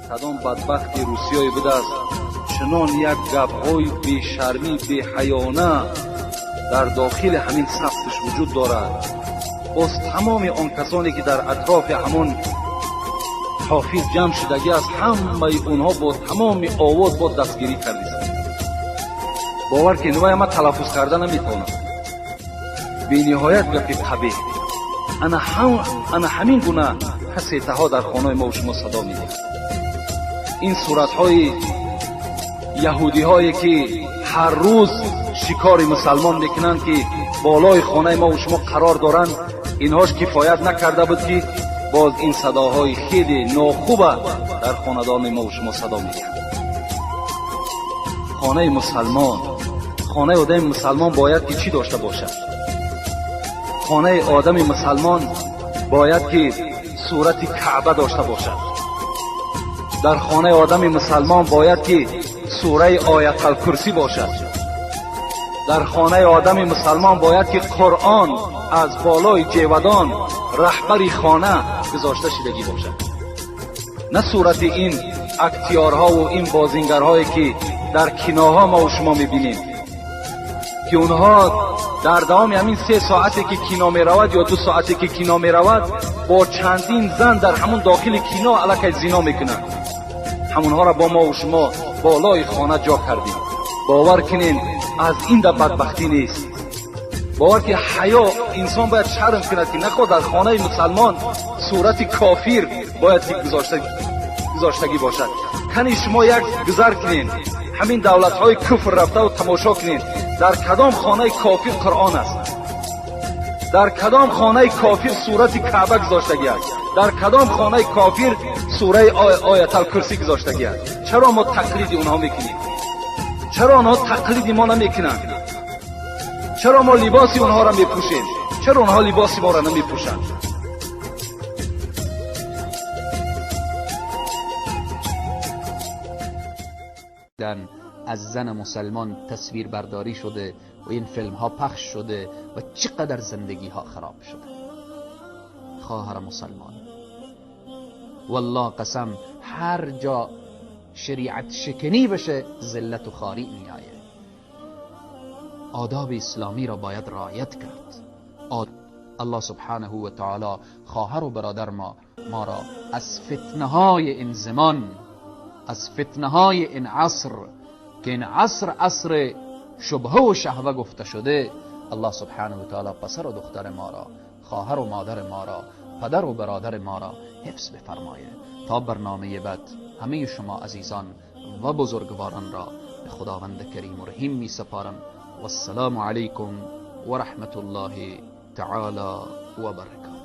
Кадом бадбахти русиёе будааст, чунон як гапҳои бешармӣ, беҳаёна дар дохили ҳамин сабташ вуҷуд дорад. Боз тамоми он касоне ки дар атрофи ҳамон ҳофиз ҷамъ шудагӣ аст, ҳамаи онҳо бо тамоми овоз бо дастгирӣ кардист. Бовар ки вай ама талаффуз карда наметавонам. Бениҳоят гапи қабеҳ. Ана ҳамин гуна касетаҳо дар хонаи мо шумо садо медиҳад. Ин суратҳои яҳудиҳое ки ҳар рӯз шикори мусалмон мекунанд, ки болои хонаи мо шумо қарор доранд, инҳош кифоят накарда буд, ки боз ин садоҳои хеле нохуба дар хонадони мо шумо садо медиҳанд. Хонаи мусалмон, хонаи одами мусалмон бояд ки чӣ дошта бошад? Хонаи одами мусалмон бояд ки сурати Каъба дошта бошад. Дар хонаи одами мусалмон бояд ки сураи Ояталкурсӣ бошад. Дар хонаи одами мусалмон бояд ки Қуръон аз болои ҷевадон раҳбари хона гузошта шудагӣ бошад, на сурати ин актиёрҳову ин бозингарҳое ки дар киноҳо мо шумо мебинем, ки онҳо дар давоми ҳамин 3 соате ки кино меравад ё 2 соате ки кино меравад, бо чандин зан дар ҳамун дохили кино аллакай зино мекунанд. Ҳамонҳоро бо мо шумо болои хона ҷо кардем. Бовар кунем, аз ин да бадбахтӣ нест. Бовар ки ҳаё, инсон бояд шарм кунад, ки нахоҳ дар хонаи мусалмон сурати кофир бояд ки гузоштагӣ бошад. Кани шумо як гузар кунед, ҳамин давлатҳои куфр рафтаву тамошо кунед, дар кадом хонаи кофир Қуръон аст, дар кадом хонаи кофир сурати Каъба гузоштагӣ аст, дар кадом хонаи кофир сураи Ояталкурсӣ гузоштагӣ аст. Чаро мо тақлиди онҳо мекунем? Чаро онҳо тақлиди мо намекунанд? Чаро мо либоси онҳоро мепӯшем? Чаро онҳо либоси моро намепӯшанд? از زن مسلمان تصویر برداری شده و این فیلم ها پخش شده و چقدر زندگی ها خراب شده. خواهر مسلمان، والله قسم، هر جا شریعت شکنی بشه ذلت و خواری می آید. آداب اسلامی را باید رعایت کرد. الله سبحانه و تعالی خواهر و برادر ما را از فتنه های این زمان، از فتنه های این عصر که این عصر عصر شبهه و شهوه گفته شده، الله سبحانه و تعالی پسر و دختر ما را، خواهر و مادر ما را، پدر و برادر ما را حفظ بفرمایه. تا برنامه بعد همه شما عزیزان و بزرگواران را به خداوند کریم و رحیم می سپارم. والسلام علیکم و رحمت الله تعالی و برکاته.